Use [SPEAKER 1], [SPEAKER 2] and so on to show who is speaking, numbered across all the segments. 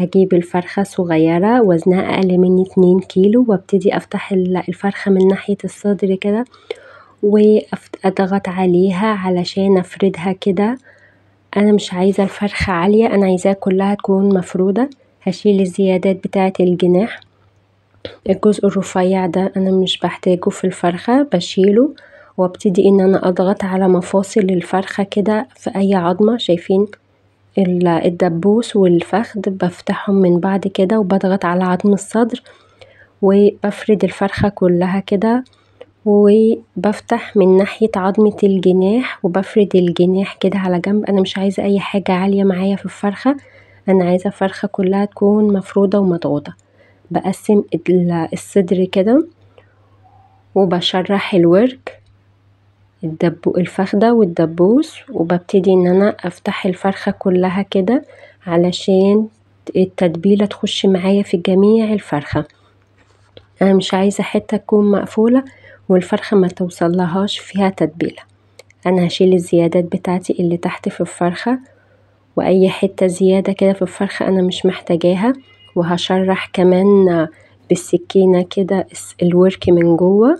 [SPEAKER 1] هجيب الفرخة صغيرة وزنها اقل من 2 كيلو، وابتدي افتح الفرخة من ناحية الصدر كده واضغط عليها علشان افردها كده. انا مش عايزة الفرخة عالية، انا عايزاها كلها تكون مفرودة. هشيل الزيادات بتاعة الجناح، الجزء الرفيع ده انا مش بحتاجه في الفرخة بشيله، وابتدي ان انا اضغط على مفاصل الفرخة كده في اي عظمة. شايفين الدبوس والفخذ بفتحهم من بعض كده، وبضغط على عظم الصدر وبفرد الفرخة كلها كده، وبفتح من ناحية عظمة الجناح وبفرد الجناح كده على جنب. انا مش عايزة اي حاجة عالية معايا في الفرخة، انا عايزة الفرخة كلها تكون مفرودة ومضغوطة. بقسم الصدر كده وبشرح الورك الفخدة والدبوس، وببتدي ان انا افتح الفرخة كلها كده علشان التتبيلة تخش معايا في جميع الفرخة. انا مش عايزة حتة تكون مقفولة والفرخة ما توصلهاش فيها تتبيلة. انا هشيل الزيادات بتاعتي اللي تحت في الفرخة، واي حتة زيادة كده في الفرخة انا مش محتاجاها، وهشرح كمان بالسكينة كده الورك من جوه.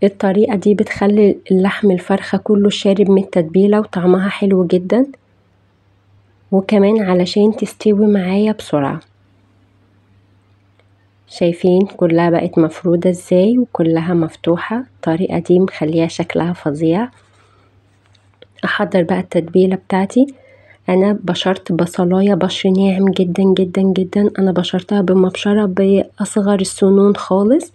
[SPEAKER 1] الطريقة دي بتخلي اللحم الفرخة كله شارب من التتبيلة وطعمها حلو جدا، وكمان علشان تستوي معايا بسرعة. شايفين كلها بقت مفرودة ازاي وكلها مفتوحة. الطريقة دي مخليها شكلها فظيع. احضر بقى التتبيلة بتاعتي. انا بشرت بصلاية بشر ناعم جدا جدا جدا، انا بشرتها بمبشرة باصغر السنون خالص،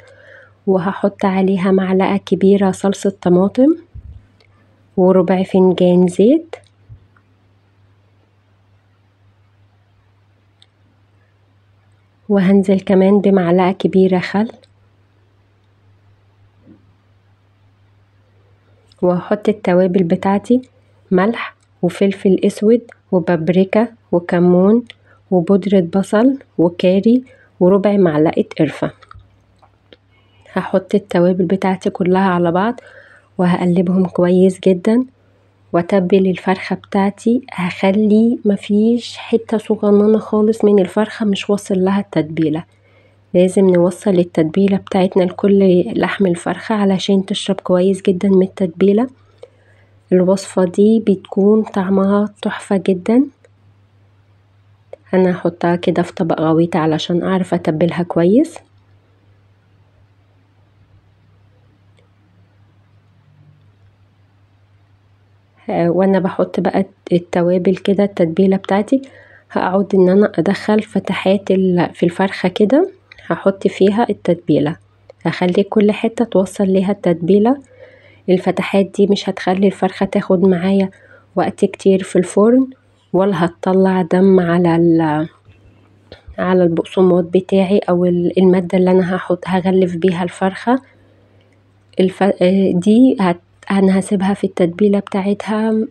[SPEAKER 1] وهحط عليها معلقة كبيرة صلصة طماطم وربع فنجان زيت، وهنزل كمان بمعلقة كبيرة خل، وهحط التوابل بتاعتي ملح وفلفل اسود وبابريكا وكمون وبودرة بصل وكاري وربع معلقة قرفة. هحط التوابل بتاعتي كلها على بعض وهقلبهم كويس جدا، واتبل الفرخة بتاعتي. هخلي مفيش حتة صغننة خالص من الفرخة مش واصل لها التتبيلة، لازم نوصل التتبيلة بتاعتنا لكل لحم الفرخة علشان تشرب كويس جدا من التتبيلة. الوصفة دي بتكون طعمها تحفة جدا. انا هحطها كده في طبق غويط علشان اعرف اتبلها كويس. وانا بحط بقى التوابل كده التتبيلة بتاعتي، هقعد ان انا ادخل فتحات في الفرخة كده، هحط فيها التتبيلة، هخلي كل حتة توصل ليها التتبيلة. الفتحات دي مش هتخلي الفرخة تاخد معايا وقت كتير في الفرن، ولا هتطلع دم على البقسماط بتاعي او المادة اللي انا هغلف بيها الفرخة. دي انا هسيبها في التتبيلة بتاعتها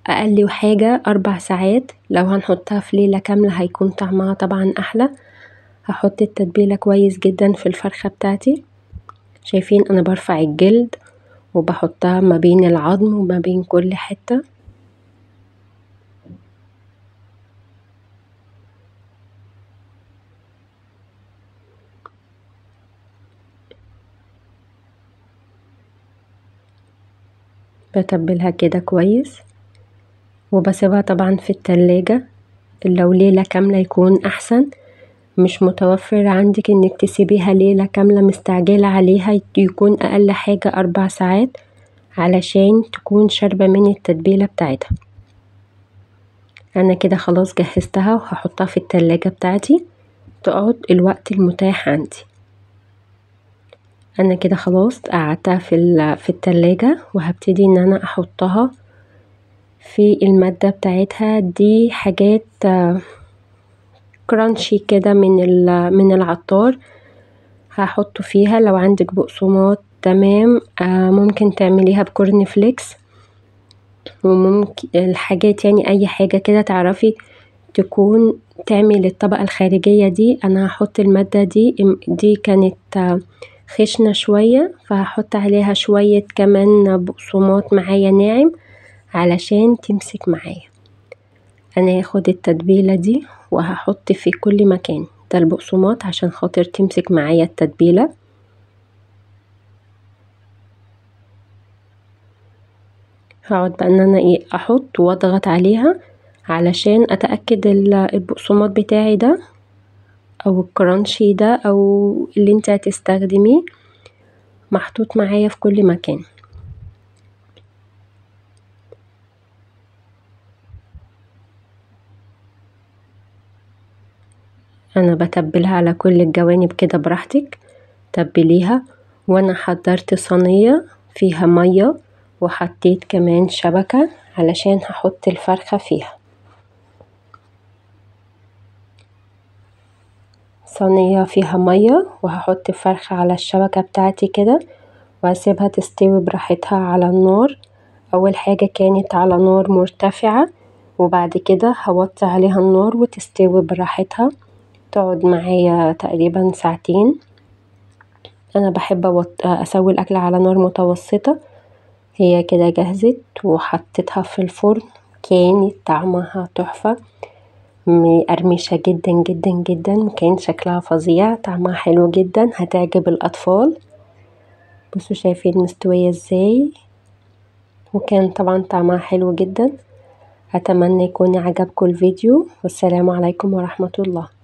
[SPEAKER 1] اقل حاجة 4 ساعات، لو هنحطها في ليلة كاملة هيكون طعمها طبعا احلى. هحط التتبيلة كويس جدا في الفرخة بتاعتي. شايفين انا برفع الجلد وبحطها ما بين العظم وما بين كل حتة. بتبلها كده كويس وبسيبها طبعا في التلاجة، لو ليلة كاملة يكون احسن. مش متوفر عندك انك تسيبيها ليلة كاملة مستعجلة عليها، يكون اقل حاجة 4 ساعات علشان تكون شاربة من التتبيلة بتاعتها. انا كده خلاص جهزتها وهحطها في التلاجة بتاعتي تقعد الوقت المتاح عندي. انا كده خلاص قعدتها في التلاجة، وهبتدي ان انا احطها في المادة بتاعتها. دي حاجات كرانشي كده من العطار هحطه فيها. لو عندك بقسماط تمام، ممكن تعمليها ب corn flakes، وممكن الحاجات يعني اي حاجة كده تعرفي تكون تعمل الطبقة الخارجية دي. انا هحط المادة دي كانت خشنة شوية، فهحط عليها شوية كمان بقسماط معايا ناعم علشان تمسك معايا. انا هاخد التتبيلة دي وهحط في كل مكان. ده البقسماط عشان خاطر تمسك معايا التتبيلة. هقعد بقى ان انا ايه احط واضغط عليها علشان اتاكد البقسماط بتاعي ده او الكرانشي ده او اللي انت هتستخدميه محطوط معايا في كل مكان. انا بتبلها على كل الجوانب كده براحتك، تبليها. وانا حضرت صينية فيها مية وحطيت كمان شبكة علشان هحط الفرخة فيها. صينية فيها مية وهحط الفرخة على الشبكة بتاعتي كده وهسيبها تستوي براحتها على النار. اول حاجة كانت على نار مرتفعة، وبعد كده هوطي عليها النار وتستوي براحتها. تقعد معايا تقريبا ساعتين. انا بحب اسوي الاكل على نار متوسطة. هي كده جهزت وحطيتها في الفرن، كانت طعمها تحفة، مقرمشة جدا جدا جدا، وكان شكلها فظيع، طعمها حلو جدا، هتعجب الأطفال. بصوا شايفين مستوية ازاي، وكان طبعا طعمها حلو جدا. أتمنى يكون عجبكم الفيديو، والسلام عليكم ورحمة الله.